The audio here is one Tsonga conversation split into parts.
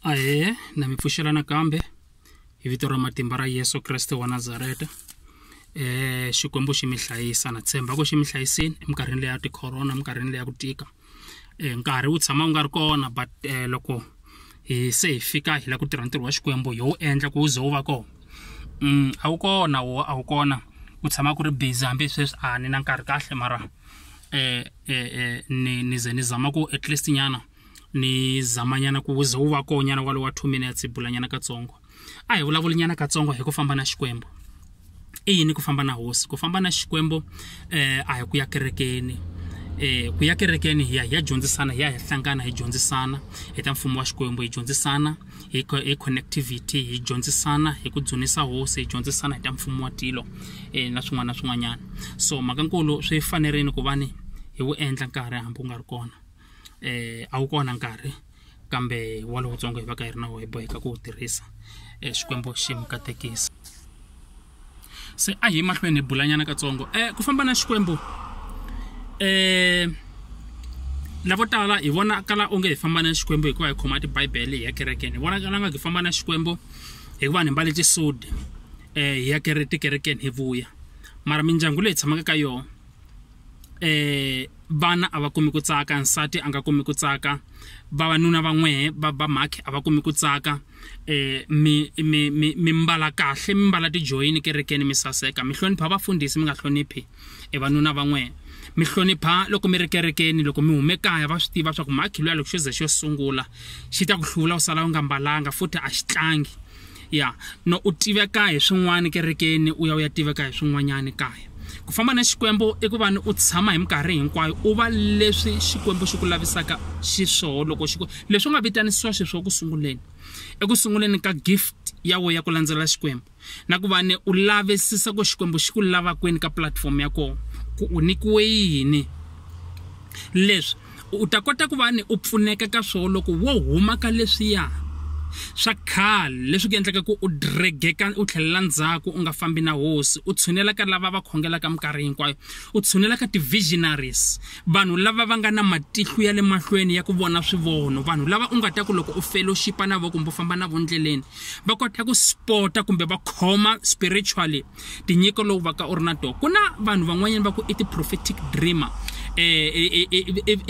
Ahee, na mi pfuxela nakambe hi vito ra matimba ra Yesu Kreste wa Nazareta. Xikwembu xi mi hlayisa na tshemba ku xi mi hlayisini eminkarhini leyi ya ti-corona eminkarhini leyi ya ku tika. Nkarhi wu tshama wu nga ri kona but loko hi se hi fika hi lava ku tirha ntirho wa Xikwembu hi wu endla ku wu ze wu va kona. A wu kona wo a wu kona ku tshama ku ri busy hambi sweswi a ni na nkarhi kahle mara ni ze ni zama ku at least nyana ni zama nyana ku ze wu va koho nyana walowu wa 2 minutes hi bula nyana katsongo. A hi vulavuli nyana katsongo hi ku famba na Xikwembu. I yini ku famba na hosi? Ku famba na Xikwembu a hi ku ya kerekeni. Ku ya kerekeni hi ya hi ya dyondzisana, hi ya hi hlangana hi dyondzisana hi ta mfumo wa Xikwembu, hi dyondzisana hi connectivity, hi dyondzisana hi ku dzunisa hosi, hi dyondzisana hi ta mfumo wa tilo na swin'wana na swin'wanyana. So mhaka nkulu swi fanerile ku va ni hi wu endla nkarhi hambi wu nga ri kona. A wu kona nkarhi kambe wa lowutsongo hi va ka hi ri na wona hi boheka ku wu tirhisa. Xikwembu xi mi katekisa. Se a hi mahlweni hi bulanyana katsongo. Ku famba na Xikwembu lavo tala hi vonakala onge hi famba na Xikwembu hikuva hi khoma tibibele hi ya kerekeni. Hi vonakala nga hi famba na Xikwembu hikuva ni mbale tisudi hi ya tikerekeni hi vuya. Mara mindyangu leyi tshamaka ka yona vana a va kumi ku tsaka, nsati a nga kumi ku tsaka, vavanuna va n'wehe va va mhakhi a va kumi ku tsaka. Mi mi mi mi mbala kahle, mi mbala tijoyini kerekeni mi saseka, mi hlonipha vafundhisi mi nga hloniphi evanuna va n'wehe. Mi hlonipha loko mi ri kerekeni, loko mi hume kaya va swi tiva swa ku mhakhi luya loko xo ze xo sungula xi ta ku hlula u sala u nga mbalanga futhi a xi tlangi. Ya no u tiveka hi swin'wana kerekeni u ya u ya tiveka hi swin'wanyana kaya. Ku famba na Xikwembu i ku va ni u tshama hi minkarhi hinkwayo u va leswi Xikwembu xi ku lavisaka xiswona loko xi ku leswi u nga vitanisiwa xiswona ku sunguleni. Eku sunguleni ka gift ya wena ya ku landzela Xikwembu na ku va ni u lavisisa ku Xikwembu xi ku lava kwini ka platform ya kona ku u nyikiwe yini. Leswi u ta kota ku va ni u pfuneka ka swona loko wo huma ka leswiya swa khale leswi ku endlaka ku u drag-eka u tlhelela ndzhaku u nga fambi na hosi, u tshunela ka lava va khongelaka minkarhi hinkwayo, u tshunela ka ti-visionaries, vanhu lava va nga na matihlo ya le mahlweni ya ku vona swivono, vanhu lava u nga ta ku loko u fellowship-a na vona kumbe u famba na vona ndleleni va kota ku spot-a kumbe va khoma spiritually tinyiko lowu va ka u ri na tona. Ku na vanhu van'wanyana va ku i ti-prophetic dreamer,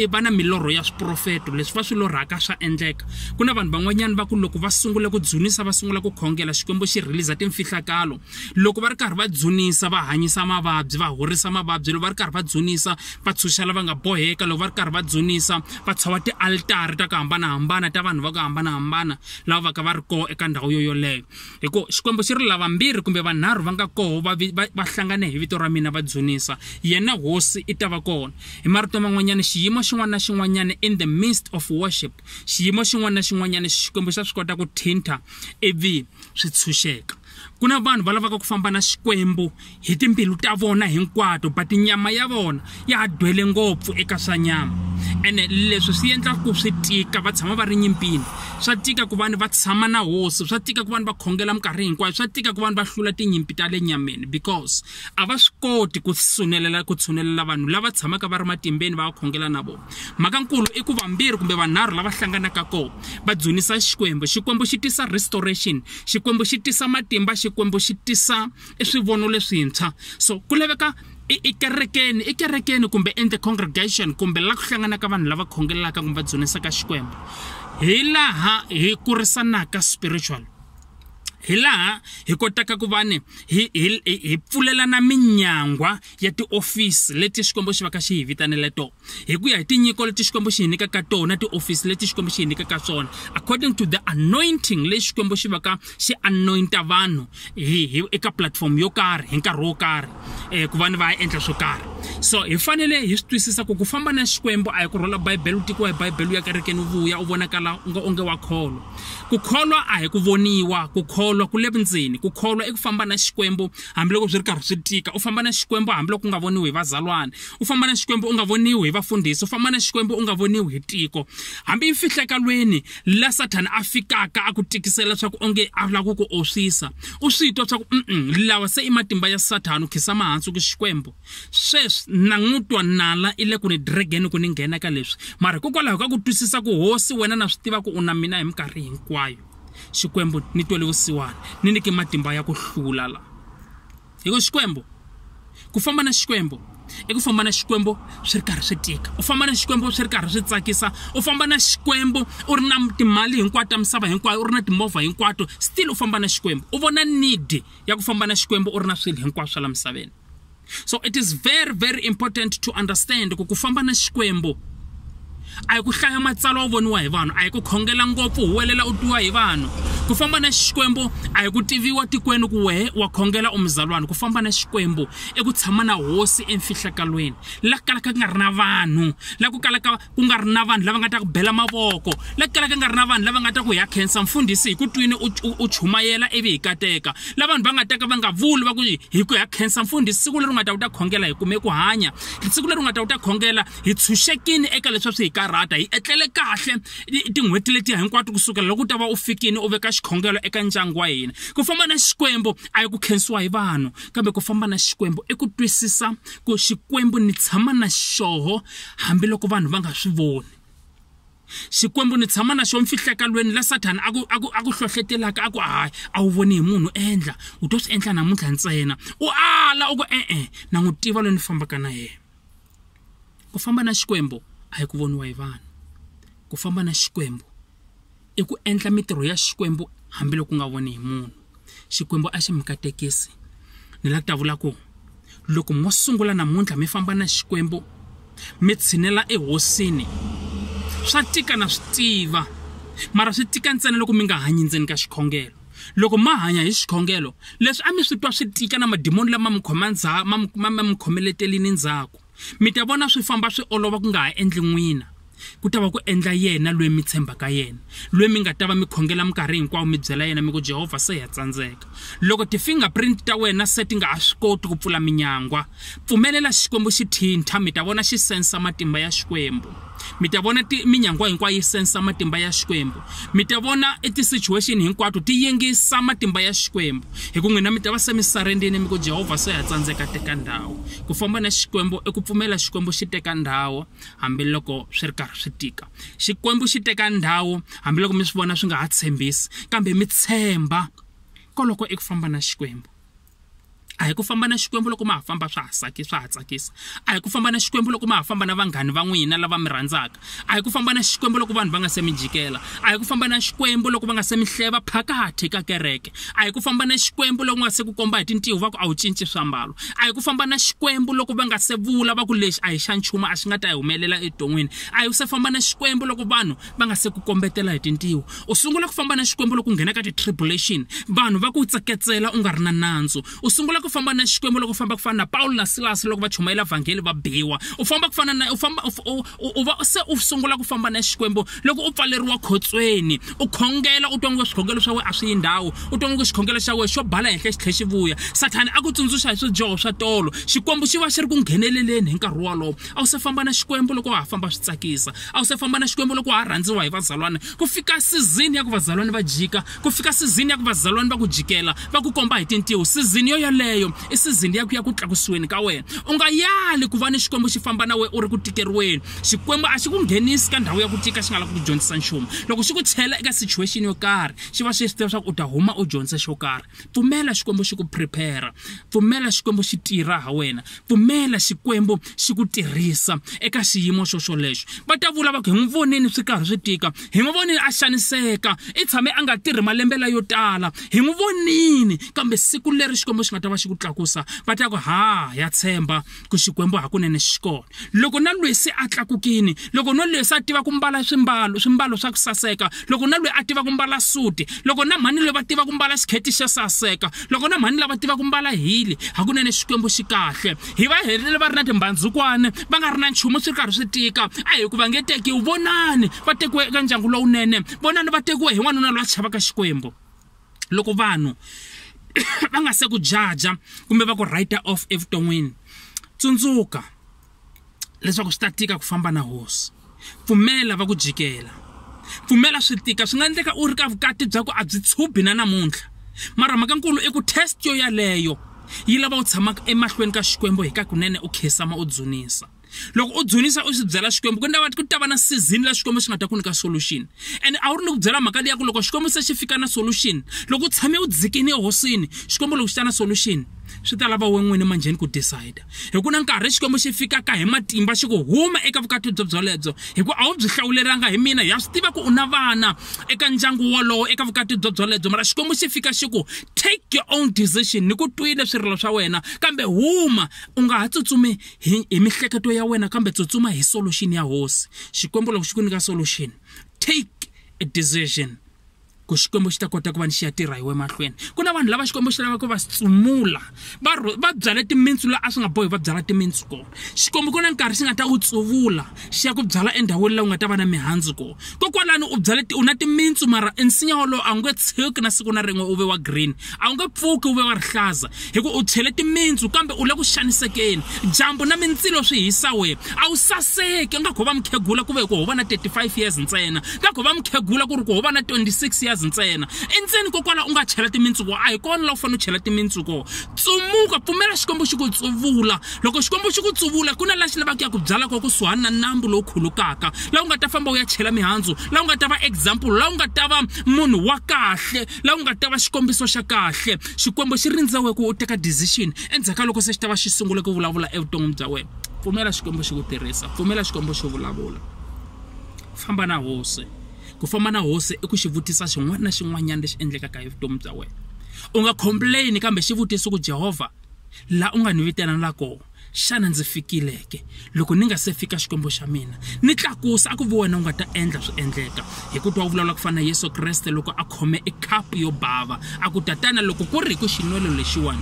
va na milorho ya swiprofeto leswi va swi lorhaka swa endleka. Ku na vanhu van'wanyana va ku loko va sungula ku dzunisa va sungula ku khongela Xikwembu xi release timfihlakalo. Loko va ri karhi va dzunisa va hanyisa mavabyi, va horisa mavabyi, loko va ri karhi va dzunisa va tshunxa lava nga boheka, loko va ri karhi va dzunisa va tshova tialitari ta ku hambanahambana ta vanhu va ku hambanahambana lava va ka va ri kona eka ndhawu yo yoleyo. Hi ku Xikwembu xi ri lavambirhi kumbe vanharhu va nga koho va va hlangane hi vito ra mina va dzunisa yena hosi i ta va kona. Hi marito man'wanyana xiyimo xin'wana na xin'wanyana in the midst of worship, xiyimo xin'wana na xin'wanyana Xikwembu xa swi kota ku thintha ivi swi tshunxeka. Ku na vanhu va lavaka ku famba na Xikwembu hi timbilu ta vona hinkwato but nyama ya vona ya ha dwele ngopfu eka swa nyama ene leswi swi endla ku swi tika va tshama va ri nyimpini. Swa tika ku vanhu va tshama na hosi, swa tika ku vanhu va khongela minkarhi hinkwayo, swa tika ku vanhu va hlula tinyimpi ta le nyameni because a va swi koti ku sunelela ku tshunelela vanhu lava tshamaka va ri matimbeni va khongela na vona. Mhaka nkulu i ku vambirhi kumbe vanharhu lava hlanganaka kona va dzunisa Xikwembu. Xikwembu xi tisa restoration, Xikwembu xi tisa matimba, Xikwembu xi tisa i swivono leswintshwa. So ku laveka i kerekeni i kerekeni kumbe in the congregation kumbe la ku hlanganaka vanhu lava khongelaka kumbe va dzunisaka Xikwembu hi laha hi kurisanaka spiritual, hi laha hi kotaka ku va ni hi hi hi pfulelana minyangwa ya tiofisi leti Xikwembu xi va ka xi hi vitanele tona hi ku ya hi tinyiko leti Xikwembu xi hi nyikaka tona, tiofisi leti Xikwembu xi hi nyikaka swona according to the anointing leyi Xikwembu xi va ka xi anoint-a vanhu hi hi eka platform yo karhi hi nkarhi wo karhi ku va ni va ya endla swo karhi. So hi fanele hi swi twisisa ku ku famba na Xikwembu a hi ku rhwala bibele u tikiwa hi bibele u ya kerekeni u vuya u vonakala u nga onge wa kholwa. Ku kholwa a hi ku voniwa, ku kholwa kholwa ku le vundzeni. Ku kholwa i ku famba na Xikwembu hambiloko swi ri karhi swi tika. U famba na Xikwembu hambiloko u nga voniwi hi vazalwana. U famba na Xikwembu u nga voniwi hi vafundhisi. U famba na Xikwembu u nga voniwi hi tiko. Hambi mfihlekalweni la Sathana a fikaka a ku tikisela leswaku onge a lava ku ku oswisa, u swi twa swa ku lawa se i matimba ya Sathana, u khisama hansi ku Xikwembu sweswi na n'wi twa nala i le ku ni drageni ku ni nghena ka leswi, mara hikokwalaho ka ku twisisa ku hosi wena na swi tiva ku u na mina hi minkarhi hinkwayo, Xikwembu ni twele vusiwana, ni nyike matimba ya ku hlula la. Hi ku Xikwembu, ku famba na Xikwembu i ku famba na Xikwembu swi ri karhi swi tika, u famba na Xikwembu swi ri karhi swi tsakisa, u famba na Xikwembu u ri na timali hinkwato ta misava hinkwayo, u ri na timovha hinkwato, still u famba na Xikwembu. U vona need ya ku famba na Xikwembu u ri na swilo hinkwaswo swa la misaveni. So it is very very important to understand ku ku famba na Xikwembu a hi ku hlaya matsalwa u voniwa hi vanhu, a hi ku khongela ngopfu huwelela u twiwa hi vanhu. Ku famba na Xikwembu a hi ku tiviwa tikweni ku wehe wa khongela u muzalwana. Ku famba na Xikwembu i ku tshama na hosi emfihlakalweni, la ku kalaka ku nga ri na vanhu, la ku kalaka ku nga ri na vanhu lava nga ta ku bela mavoko, la ku kalaka ku nga ri na vanhu lava nga ta ku ya khensa mfundhisi hi ku twini u chumayela ivi hi kateka, la vanhu va nga ta ka va nga vuli va ku hi ku ya khensa mfundhisi siku leri u nga ta u ta khongela hi kume ku hanya, siku leri u nga ta u ta khongela hi tshunxekile eka leswi swi hi karhata, hi etlele kahle tin'hweti letiya hinkwato kusukela loko u ta va u fikile u veka xikhongelo eka ndyangu wa hina. Ku famba na Xikwembu a hi ku khensiwa hi vanhu, kambe ku famba na Xikwembu i ku twisisa ku Xikwembu ni tshama na xoho hambiloko vanhu va nga swi voni. Xikwembu ni tshama na xo mfihlekalweni la Sathana a ku a ku a ku hlohletelaka a ku hayi a wu voni hi munhu endla u to swi endla namuntlha ntsena, u ala u ku e-e na n'wi tiva loyi ni fambaka na yena. Ku famba na Xikwembu a hi ku voniwa hi vanhu. Ku famba na Xikwembu i ku endla mitirho ya Xikwembu hambiloko ku nga voni hi munhu. Xikwembu a xi mi katekisi. Ni la ku ta vula ku loko mo sungula namuntlha mi famba na Xikwembu mi tshinela ehosini, swa tika na swi tiva, mara swi tika ntsena loko mi nga hanyi ndzeni ka xikhongelo. Loko ma hanya hi xikhongelo, leswi a mi swi twa swi tika na madimoni lama mi khoma ma mi khomeletelini ndzhaku, mi ta vona swi famba swi olova ku nga ha endli n'wina, ku ta va ku endla yena loyi mi tshembaka yena, loyi mi nga ta va mi khongela minkarhi hinkwawo mi byela yena mi ku Jehovha se ya tsandzeka. Loko ti-fingerprint ta wena se ti nga ha swi koti ku pfula minyangwa, pfumelela Xikwembu xi thintha, mi ta vona xi sensa matimba ya Xikwembu. Mi ta vona minyangwa hinkwayo yi sensa matimba ya Xikwembu. Mi ta vona i ti-situation hinkwato ti yingisa matimba ya Xikwembu. Hi ku n'wina mi ta va se mi sarendini mi ku Jehovha se ya tsandzeka teka ndhawu. Ku famba na Xikwembu i ku pfumela Xikwembu xi teka ndhawu hambiloko swi ri karhi swi tika. Xikwembu xi teka ndhawu hambiloko mi swi vona swi nga ha tshembisi, kambe mi tshemba. Koloko i ku famba na Xikwembu. A hi ku famba na Xikwembu loko ma ha famba swa ha saki swa ha tsakisa. A hi ku famba na Xikwembu loko ma ha famba na vanghani va n'wina lava mi rhandzaka. A hi ku famba na Xikwembu loko vanhu va nga se mi jikela. A hi ku famba na Xikwembu loko va nga se mi hleva phakathi ka kereke. A hi ku famba na Xikwembu loko nga se ku komba hi tintiho va ku a wu cinci swiambalo. A hi ku famba na Xikwembu loko va nga se vula va ku lexi a hi xa nchumu a xi nga ta hi humelela evuton'wini. A hi se famba na Xikwembu loko vanhu va nga se ku kombetela hi tintiho. U sungula ku famba na Xikwembu loko u nghena ka ti-tribulation, vanhu va ku tseketsela u nga ri na nandzu. U sungula ku famba na Xikwembu loko u famba ku fana na Pawulo na Silasi loko va chumayela vhangeli va biwa. U famba ku fana na u famba u va se u sungula ku famba na Xikwembu loko u pfaleriwa khotsweni, u khongela u twa ngo swikhongelo swa wena a swi yi ndhawu, u twa ngo xikhongelo xa wena xo bala henhla xi tlhela xi vuya. Sathana a ku tsundzuxa hi swidyoho swa tolo. Xikwembu xi va xi ri ku ngheneleleni hi nkarhi wolowo. A wu se famba na Xikwembu loko wa ha famba swi tsakisa. A wu se famba na Xikwembu loko wa ha rhandziwa hi vazalwana. Ku fika season ya ku vazalwana va jika, ku fika season ya ku vazalwana va ku jikela, va ku komba hi tintiho. Season yo yoleyo i season ya ku ya ku tlakusiweni ka wena. U nga yali ku va ni Xikwembu xi famba na wena u ri ku tikeriweni. Xikwembu a xi ku nghenisi ka ndhawu ya ku tika xi nga lavi ku ku dyondzisa nchumu. Loko xi ku chela eka situation yo karhi, xi va xi swi tiva leswaku u ta huma u dyondza xo karhi. Pfumela Xikwembu xi ku prepare, pfumela Xikwembu xi tirha ha wena, pfumela Xikwembu xi ku tirhisa eka xiyimo xo xolexo. Va ta vula va ku hi n'wi vonini swi karhi swi tika, hi n'wi vonini a xaniseka, i tshame a nga tirhi malembe layo tala, hi n'wi vonini, kambe siku leri Xikwembu xi nga ta va xi ku tlakusa, va ta ku ha ya tshemba ku Xikwembu hakunene xi kona. Loko na loyi se a tlakukini, loko na loyi se a tiva ku mbala swimbalo swimbalo swa ku saseka, loko na loyi a tiva ku mbala suti, loko na mhani loyi va tiva ku mbala xikheti xo saseka, loko na mhani lava tiva ku mbala hili, hakunene Xikwembu xi kahle. Hi va hetelele va ri na timbandzukwana, va nga ri na nchumu swi ri karhi swi tika, a hi ku va nge tekiwi. Vonani va tekiwe eka ndyangu lowunene, vonani va tekiwe hi n'wanuna loyi a chavaka Xikwembu. Loko vanhu va nga se ku jaja kumbe va ku write off evuton'wini, tsundzuka leswaku swi ta tika ku famba na hosi. Pfumela va ku jikela, pfumela swi tika. Swi nga endleka u ri ka vukati bya ku a byi tshubi na namuntlha, mara mhaka nkulu i ku test yo yaleyo yi lava u tshamaka emahlweni ka Xikwembu hi ka kunene, u khensama, u dzunisa. Loko u dzunisa u swi byela Xikwembu, ku ta ku ta va na season la Xikwembu xi nga ta ku nyika solution. And a wu ri ni ku byela mhaka leya ku loko Xikwembu se xi fika na solution, loko u tshame u dzikini ehosini, Xikwembu loko xi ta na solution swi ta lava we n'wini manjheni ku decide. Hi ku na nkarhi Xikwembu xi fikaka hi matimba xi ku huma eka vukati byo byolebyo, hi ku a wu byi hlawulelanga hi mina, ya swi tiva ku u na vana eka ndyangu wolowo, eka vukati byo byolebyo, mara Xikwembu xi fika xi ku take your own decision. Ni ku twile swirilo swa wena, kambe huma, u nga ha tsutsumi hi mihleketo ya wena, kambe tsutsuma hi solution ya hosi. Xikwembu loko xi ku nyika solution, take a decision ku Xikwembu xi ta kota ku va ni xi ya tirha hi we mahlweni. Ku na vanhu lava Xikwembu xi lavaka va tsumula, va byale timintsu la a swi nga bohi va byala timintsu kona. Xikwembu ku na nkarhi xi nga ta u tsuvula xi ya ku byala endhawini laha u nga ta va na mihandzu kona. Kokwalano u byale u na timintsu, mara nsinya wolowo a wu nge tshuki na siku na rin'we u ve wa green, a wu nge pfuki u ve wa rihlaza, hi ku u chele timintsu kambe u le ku xanisekeni. Dyambu na mindzilo swi hisa we, a wu saseki. Nga ko va mukhegula ku ve ku ho va na 35 years ntsena, nga ko va mukhegula ku ri ku ho va na 26 years ntsena. Endzeni kokwala u nga chela timintsu kona, a hi kona la u fanele u chela timintsu kona. Tsumuka, pfumela Xikwembu xi ku tsuvula. Loko Xikwembu xi ku tsuvula, ku na laha xi lavaka ya ku byala kona kusuhani na nambu lowu khulukaka, laha u nga ta famba u ya chela mihandzu, laha u nga ta va example, laha u nga ta va munhu wa kahle, laha u nga ta va xikombiso xa kahle. Xikwembu xi rindze we ku u teka decision endzhaku ka loko se xi ta va xi sungule ku vulavula evuton'wini bya wena. Pfumela Xikwembu xi ku tirhisa, pfumela Xikwembu xi vulavula. Famba na hosi. Ku famba na hosi i ku xi vutisa xin'wana na xin'wanyana lexi endlekaka hi vutomi bya wena. U nga complain, kambe xi vutisa ku Jehovha, la u nga ni vitana la kona, xana ndzi fikileke? Loko ni nga se fika, Xikwembu xa mina, ni tlakusa, a ku vi wena u nga ta endla swi endleka. Hi ku twa u vulavula ku fana na Yesu Kreste loko a khome e khapu yo bava, a ku tatana, loko ku ri hi ku xinwelo lexiwani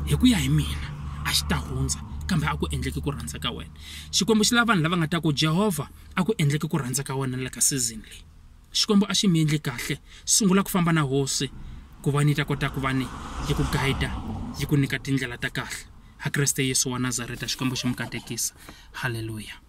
hi ku ya hi mina a xi ta hundza, kambe a ku endleki ku rhandza ka wena. Xikwembu xi lava vanhu lava nga ta ku Jehovha, a ku endleki ku rhandza ka wena le ka season leyi. Xikwembu a xi mi endli kahle. Sungula ku famba na hosi ku va ni ta kota ku va ni yi ku guide, yi ku nyika tindlela ta kahle. Ha Kreste Yesu wa Nazareta, Xikwembu xi mi katekisa. Haleluya.